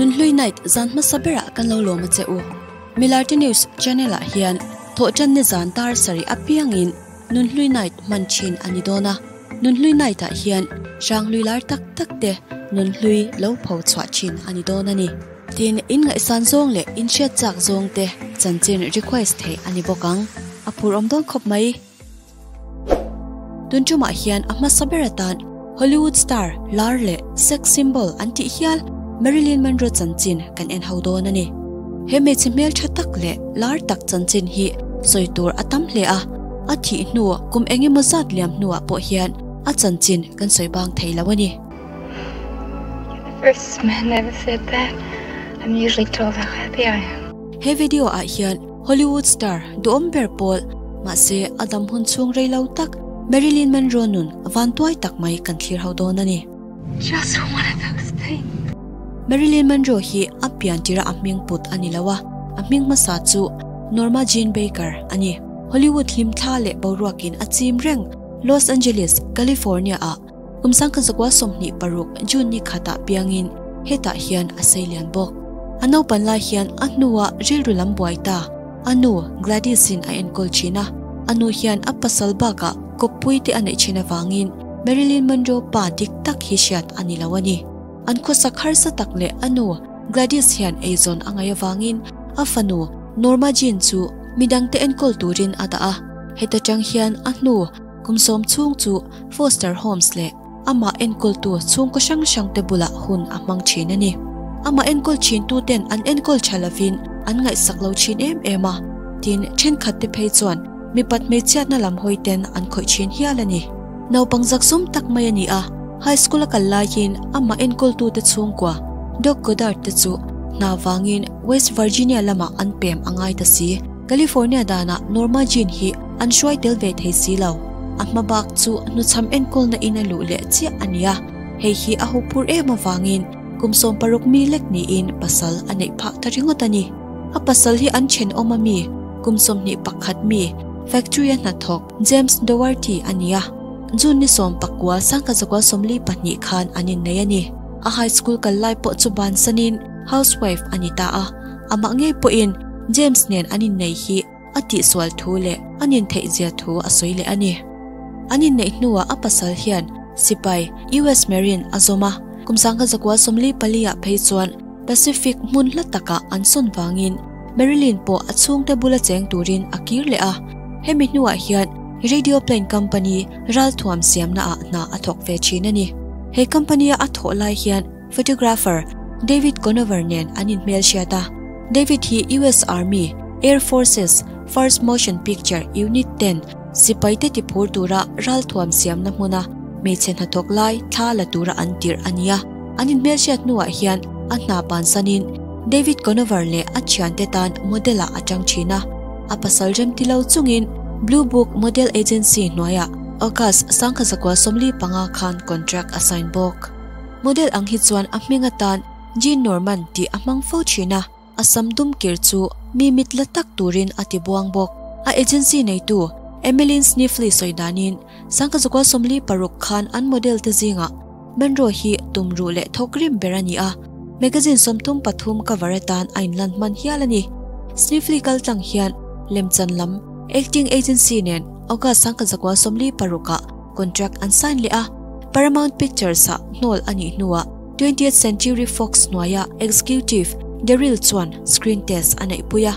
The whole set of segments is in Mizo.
Nunhlui Night zan hmasa berah kan lo lawm a che u. Milarte News channel ah hian Thawhtanni zan tar sarih apiangin Nunhlui Night hman thin a ni dawn a. Nunhlui Night ah hian hranghlui lar tak tak te nunhlui lo pho chhuah thin a ni dawn a ni. Tin, in ngaihsan zawng leh in hriat chak zawng te chanchin request theih a ni bawk ang. A phur awm dawn khawp mai. Tun tumah hian a hmasa ber atan Hollywood star lar leh sex symbol an tih hial Marilyn Monroe chanchin kan en ho dawn a ni. He hmeichhe hmeltha tak leh lar tak chanchin hi sawi tur a tam hle a, a thih hnu kum eng emaw zat liam hnuah pawh hian a chanchin kan sawi bang thei lo a ni. He video ah hian Hollywood star duhawm ber pawl, mahse a dam hun chhung rei lo tak Marilyn Monroe nun vantuai tak mai kan thlir ho dawn a ni. Just one of those things. Marilyn Monroe hi a pian tira a hming put a ni lo a, a hming hmasa chu Norma Jean Baker a ni. Hollywood hlimthla leh boruakin a chim reng Los Angeles, California ah Kum sangkha zakua 26 June ni khatah piangin hetah hian a sei lian bawk. A naupan lai hian a hnua rilru lam buai ta a nu Gladys-in a enkawl thin a. A nu hian a pasal bakah kawppui te a neih thin avangin Marilyn Monroe pa dik tak hi hriat a ni lo a ni. An khawsak harsa tak leh a nu Gladys hian eizawn a ngaih avangin a fanu Norma Jean chu midangte enkawl turin a dah a. Heta tang hian a hnu Kum sawm chhung chu Foster Homes leh amah enkawltu chhungkaw hrang hrangte bulah hun a hmang thin a ni. Amah enkawl thintu ten an enkawl tha lovin an ngaihsak lo thin em em a, tin thenkhatte phei chuan mipat hmeichhiatna lam hawi ten an khawih thin hial a ni. Naupang zaksum tak mai a ni a, high school a kal laiin amah enkawltute chhungkua Doc Goddard te chu hna vangin West Virginia lamah an pem a ngai ta si. California danah Norma Jean hi an hruai tel ve thei si lo. A hma bak chu hnuchham enkawlna in a luh leh chiah a ni a, hei hi a huphur em avangin kum 60 mi lek niin pasal a neih phah ta ringawt a ni. A pasal hi an thenawm a mi, kum 21 mi, factory a hnathawk James Dougherty a ni a. June ni 19 1942 khan an innei a ni. A high school kal lai pawh chu bansanin housewife a ni ta a, amah ngei pawhin James nen an innei hi a tihsual thu leh an intheihzia thu a sawi leh a ni. An inneih hnuah a pasal hian sipai US Marine a zawm a, kum 1944 ah phei chuan Pacific hmun hla takah an sawn vangin Marilyn pawh a chhungte bula cheng turin a kir leh a. Hemi hnuah hian Radio Plane Company ralthuam siamnaah hna a thawk ve thin a ni. He company-a a thawh lai hian Photographer David Conover nen an inhmelhriat a, David hi US Army, Air Forces, First Motion Picture Unit ten sipaite tiphur tura ralthuam siamna hmuna hmeichhe hnathawk lai thla la tura an tirh a ni a. An inhmelhriat hnuah hian a hna bansanin David Conover leh a thiante tan model-ah a tang thin a. A pasal remti lo chungin Blue Book Model Agency hnuaiah August 1945 khan contract a sign bawk. Model ang hi chuan a hming atan Jean Norman tih a hmang fo thin a, a sam dum kir chu mi mit la tak turin a ti buang bawk. A agency neitu Emmeline Sniffley sawi danin 1946 khan an model te zingah Monroe hi tumruh leh thawk rim ber a ni a, magazine 33 cover atan a inlan hman hial a ni. Sniffley kal tlang hian lemchan lam acting agency nen August 1946 ah contract an sign leh a, Paramount Pictures ah hnawl a nih hnuah Twentieth Century Fox hnuaia executive Daryl chuan screen test a neihpui a,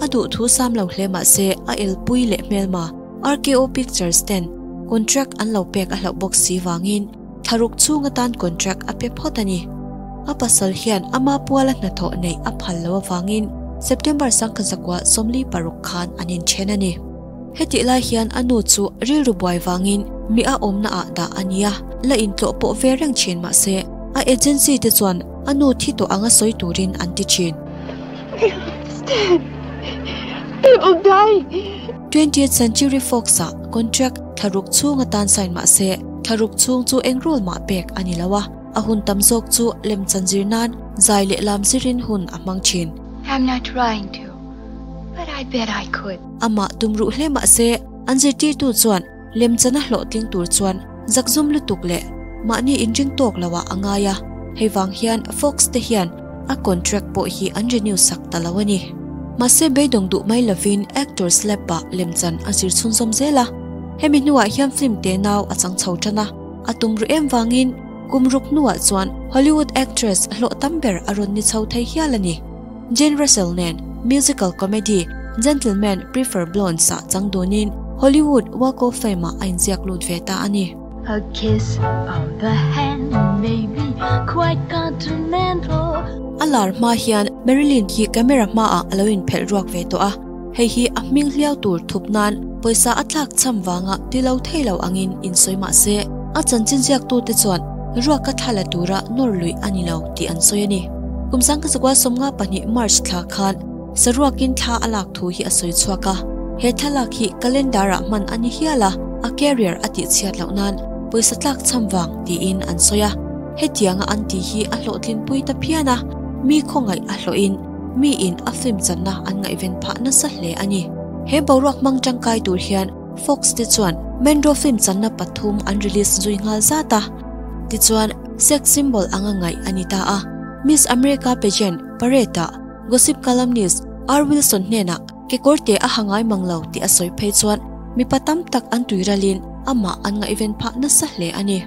a duh thu sam lo hle mah se a elpui leh hmelma RKO Pictures ten contract an lo pek a hlauh bawk si vangin thlaruk chhung atan contract a pe phawt a ni. A pasal hian ama puala hnathawh neih a phal lo avangin September 1946 khan an inthen a ni. Hetih lai hian a nu chu rilru buai vangin mi a awmna ah dah a nia, la intlawh pawh ve reng thin mah se a agency te chuan a nu thi tawh anga sawi turin an ti thin. Twentieth Century Fox ah contract thlaruk chhung atan sign mah se thlaruk chhung chu eng role mah pek a ni lo a, a hun tam zawk chu lemchan zir nan zai leh lam zirin hun a hmang thin. I'm not trying to. But I bet I could. Amah tumruh hle mah se, an zirtirtu chuan lemchana hlawhtling tur chuan zakzum lutuk leh mahni inring tawk loah a ngai a. Hei vang hian Fox te hian a contract pawh hi an renew sak ta lo a ni. Mahse beidawng duh mai lovin Actors Lab ah lemchan a zir chhunzawm zel a, hemi hnuah hian film te nau a chang chho tan a, a tum ruh em vangin kum ruk hnuah chuan Hollywood actress hlawh tam ber a rawn ni chho thei hial a ni. Jane Russell nen musical comedy Gentlemen Prefer Blondes ah chang dunin Hollywood Walk of Fame ah a inziak lut ve ta a ni. A kiss on the hand may be quite continental. A lar hma hian Marilyn hi camera hmaah a lo inphelh ruak ve tawh a, hei hi a hming hliau tur thup nan pawisa a tlak cham vanga ti lo thei lo angin insawi mah se, a chanchin ziaktute chuan ruak ka thla la tura nawr luih a ni lo tih an sawi a ni. Kum sangkazakua 52 March thla khan saruakin thla a lak thu hi a sawi chhuak a, he thlalak hi calendar-ah hman a ni hial a, a career a tihchhiat loh nan pawisa tlak cham vang tiin an sawi a. Hetianga an tih hi a hlawhtlinpui ta phian a, mi khawngaih a hlawhin miin a film channa an ngaihven phah nasa hle a ni. He boruak hmang tangkai tur hian Fox te chuan Mendo film channa pathum an release zui nghal zat a, tichuan sex symbol anga ngaih a ni ta a. Miss America pageant parade-ah gossip columnist R Wilson hnenah kekawr te a ha ngai mang lo tih a sawi phei chuan mipa tam tak an tuiralin amah an ngaihven phah nasa hle a ni.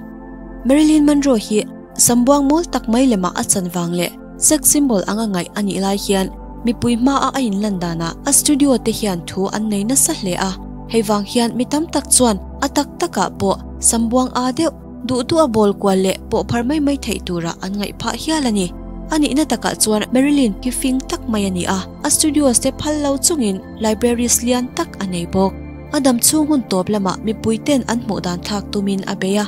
Marilyn Monroe hi sambuang mawl tak mai lemah a chan vang leh sex symbol anga ngaih a nih lai hian mipui hmaa a inlan danah a studio te hian thu an nei nasa hle a, hei vang hian mi tam tak chuan a tak takah pawh sambuang aa deuh duh duh a bawl kual leh pawh phar mai mai theih turah an ngaih phah hial a ni. A nihna takah chuan Marilyn hi fing tak mai a ni a, a studios te phal lo chungin libraries lian tak a nei bawk. A dam chhung hun tawp lamah mipui ten an hmuh dan thlak tumin a bei a,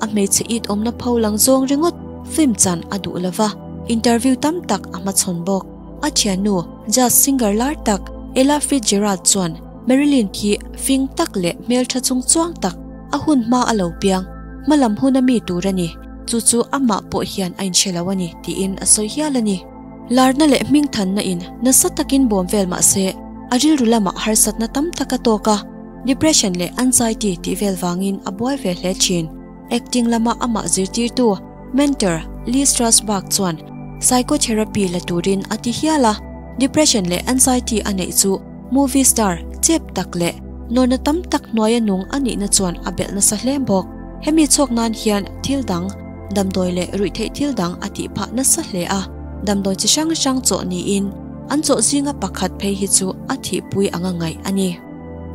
a hmeichhe it awmna pho lang zawng ringawt film chan a duh lova, interview tam tak a hmachhawn bawk. A thiannu, jazz singer lar tak Ella Fitzgerald chuan Marilyn khi fing tak leh hmeltha chung chuang tak a hun hma a lo piang, hmalam hun a mi tur a ni, chu chu amah pawh hian a inhre lo a ni tiin a sawi hial a ni. Larna leh hmingthanna in nasa takin bawm vel mah se, a rilru lamah harsatna tam tak a tawk a, depression leh anxiety tih vel vangin a buai ve hle thin. Acting lama amah zirtirtu, mentor, Lee Strasberg chuan psychotherapy la turin a ti hial a, depression leh anxiety a neih chu movie star chep tak leh nawrna tam tak hnuaia nung a nihna chuan a belh nasa hle bawk. Hemi chhuak nan hian thil dang, damdawi leh ruihtheih thil dang a tih phah nasa hle a, damdawi chi hrang hrang chawh niin an chawh zinga pakhat phei hi chu a thihpui anga ngaih a ni.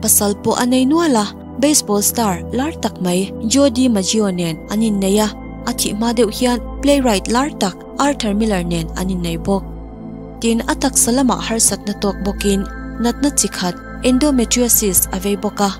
Pasal pawh a nei nual a, baseball star lar tak mai Joe DiMaggio nen an innei a, a thih hma deuh hian playwright lar tak Arthur Miller nen an innei bawk. Tin, a taksa lamah harsatna tawk bawkin natna chi khat endometriosis a vei bawk a,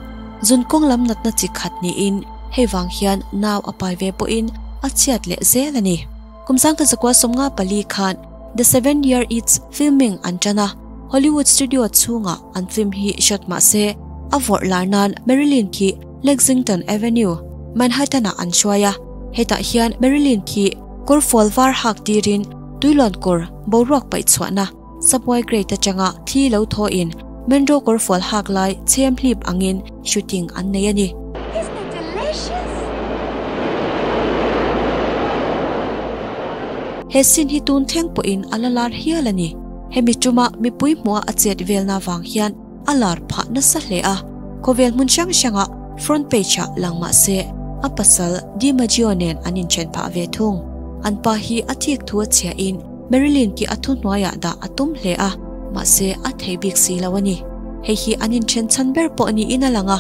zun kawng lam natna chi khat niin hei vang hian nau a pai ve pawhin a chhiat leh zel a ni. Kum sangkazakua 54 khan The Seven Year Itch filming an tan a, Hollywood studio chhungah an film hi shot mah se, a vawrh lar nan Marilyn khi Lexington Avenue, Manhattan-ah an hruai a. Hetah hian Marilyn khi kawrfual var hak tirin tuilawn kawr boruak paih chhuahna Subway grate atanga thli lo thawhin Monroe kawrfual hak lai chhem hlip angin shooting an nei a ni. Isn't it delicious? He scene hi tun thleng pawhin a la lar hial a ni. Hemi tuma mipui hmuha a chet velna vang hian a lar phah nasa hle a, khawvel hmun hrang hranga front page ah lang mah se a pasal DiMaggio nen an inthen phah ve thung. An pa hi a thik thu a chhiahin Marilyn khi a thuhnuaiah dah a tum hle a, mahse a thei bik si lo a ni. Hei hi an inthen chhan ber pawh niin a lang a.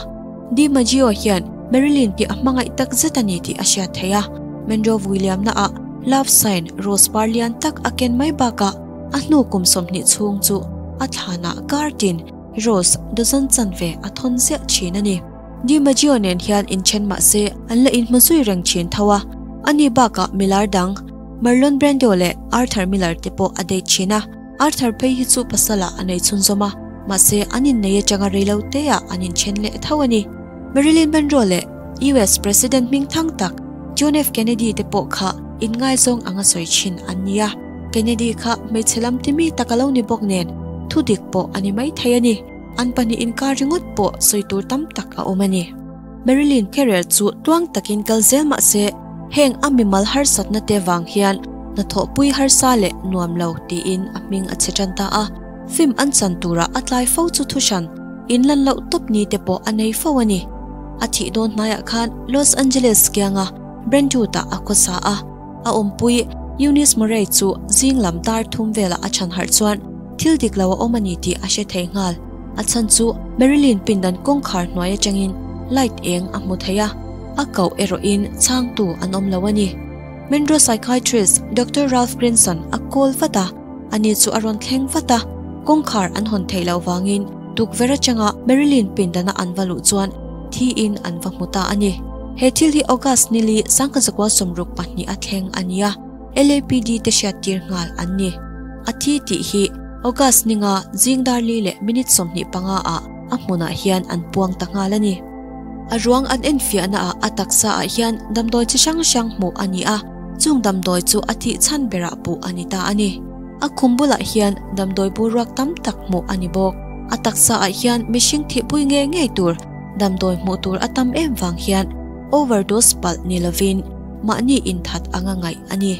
DiMaggio hian Marilyn khi a hmangaih tak zet a ni tih a hriat theih a, Monroe William-naah love sign rose par lian tak a ken mai bakah a hnu kum 20 chhung chu a thlanah kar tin rose dozen chanve a thawn ziah thin a ni. DiMaggio nen hian inthen mah se an la inhmu zui reng thin tho a, ani bakah milar dang Marlon Brando leh Arthur Miller te pawh a date thin a, Arthur phei hi chu pasalah a nei chhunzawm a, mahse an innei atanga rei lo teah an inthen leh tho a ni. Marilyn Monroe leh US President hming thang tak John F Kennedy te pawh kha inngaizawng anga sawi thin an ni a, Kennedy kha hmeichhe lam ti mi tak a lo ni bawk nen thu dik pawh a ni mai thei a ni. An pahnih inkar ringawt pawh sawi tur tam tak a awm a ni. Marilyn career chu tluang takin kal zel mah se, heng a mimal harsatna te vang hian Hnathawhpui harsa leh nuam lo tiin a hming a chhe tan ta a, film an chan tura a tlai fo chu thuhran inlan loh tawp ni te pawh a nei fo a ni. A thih dawn hnaiah khan Los Angeles kianga Brentwood-ah a khawsa a, a awmpui Eunice Murray chu zing lam dar thum velah a chhan harh chuan thil dik lo a awm a ni tih a hre thei nghal. A chhan chu Marilyn pindan kawngkhar hnuai atangin light eng a hmu thei a, a koh erawhin chhangtu an awm lo a ni. Monroe psychiatrist Doctor Ralph Greenson a call vat a, ani chu a rawn thleng vat a, kawngkhar an hawn theih loh vangin tukverh atanga Marilyn pindana an va luh chuan thiin an va hmu ta a ni. He thil hi August nili sangkazakua 62 a thleng a ni a, LAPD te hriattir nghal an ni. A thi tih hi August ninga zing dar li leh minute 25 ah a hmunah hian an puang ta nghal a ni. A ruang an enfiahna ah a taksa ah hian damdawi chi hrang hrang hmuh a ni a, chung damdawi chu a thih chhan berah puh a ni ta a ni. A khum bulah hian damdawi boruak tam tak hmuh a ni bawk. A taksa ah hian mihring thihpui ngei ngei tur damdawi hmuh tur a tam em vang hian overdose palh ni lovin mahni inthat anga ngaih a ni.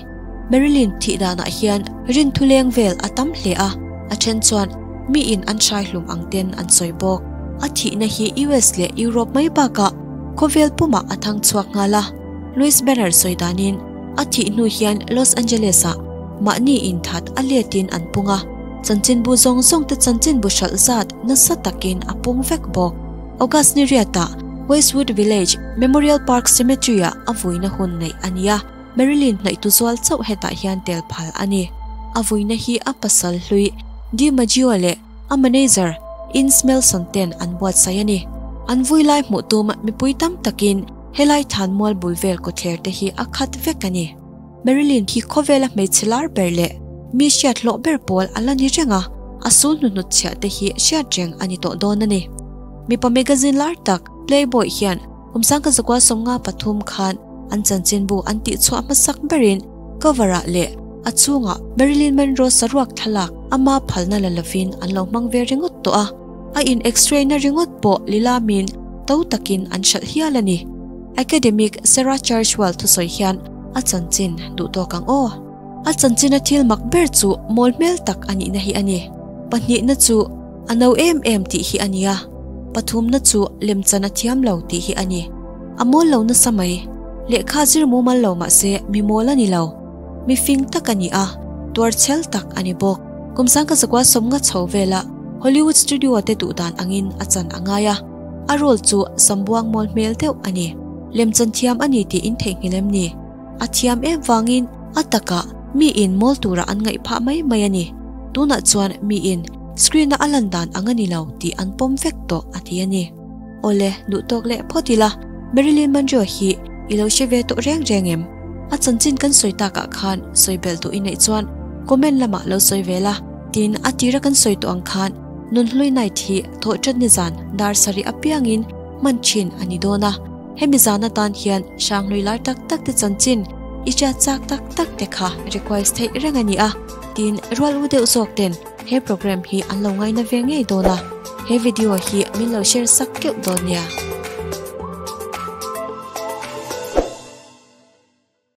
Marilyn thih danah hian rinthuleng vel a tam hle a, a then chuan mi in an hrai hlum ang ten an sawi bawk. A thihna hi US leh Europe mai bakah khawvel pumah a thang chhuak nghal a. Louis Banner sawi danin a thih hnu hian Los Angeles-ah mahni inthat a letin an pung a, chanchinbu zawng zawng te chanchinbu hralh zat nasa takin a pung vek bawk. August ni riatah Westwood Village Memorial Park Cemetery-ah a vuina hun neih a ni a, Marilyn hnaihtu zual chauh hetah hian tel phal a ni. A vuina hi a pasal hlui Di Maggio leh a manager Ince Melson ten an buatsaih a ni. An vui lai hmuh tum mipui tam takin helai than mual bul vel kawtthler te hi a khat vek a ni. Marilyn hi khawvela hmeichhe lar ber leh mi hriat hlawh ber pawl a la ni reng a, a sul hnuhnut chhiah te hi hriat reng a ni tawh dawn a ni. Mipa magazine lar tak Playboy hian kum sangkazakua 53 khan an chanchinbu an tihchhuah hmasak berin cover-ah leh a chhungah Marilyn Monroe saruak thlalak ama phalna la lovin an lo hmang ve ringawt tawh a, a in x-ray na ringawt pawh lilamin to takin an hralh hial a ni. Academic Sarah Churchwell thusawi hian a chanchin duh tawk ang aw. A chanchina thil mak ber chu mawl hmel tak a nihna hi a ni. Pahnihna chu a no em em tih hi a ni a, pathumna chu lemchan a thiam lo tih hi a ni. A mawl lo nasa mai. Lehkha zir mumal lo mahse mi mawl a ni lo. Mi fing tak a ni a, tuar chhel tak a ni bawk. Kum sangkazakua sawmnga chho vela Hollywood studio te duh dan angin a chan a ngai a, a role chu sambuang mawl hmel deuh a ni. Lemchan thiam a ni tiin theihnghilh em ni? A thiam em vangin a takah mi in mawl tura an ngaih phah mai mai a ni. Tunah chuan mi in screen a a lan dan ang a ni lo tih an pawm vek tawh a ti a ni. Awle, duh tawk leh phawt ila, Marilyn Monroe hi i lo hre ve tawh reng reng em? A chanchin kan sawi takah khan sawi belh duh i neih chuan comment lamah lo sawi ve la. Tin, a tira kan sawi tawh ang khan Nunhlui Night hi thawhṭan nizan dar sarih apiangin hman thin a ni dawn a. Hemi zan atan hian hranghlui lar tak tak te chanchin i hriat chak tak tak te kha request theih reng a ni a. Tin, rual u deuh zawk ten he program hi an lo ngaina ve ngei dawn a. He video hi min lo share sak keuh dawn nia.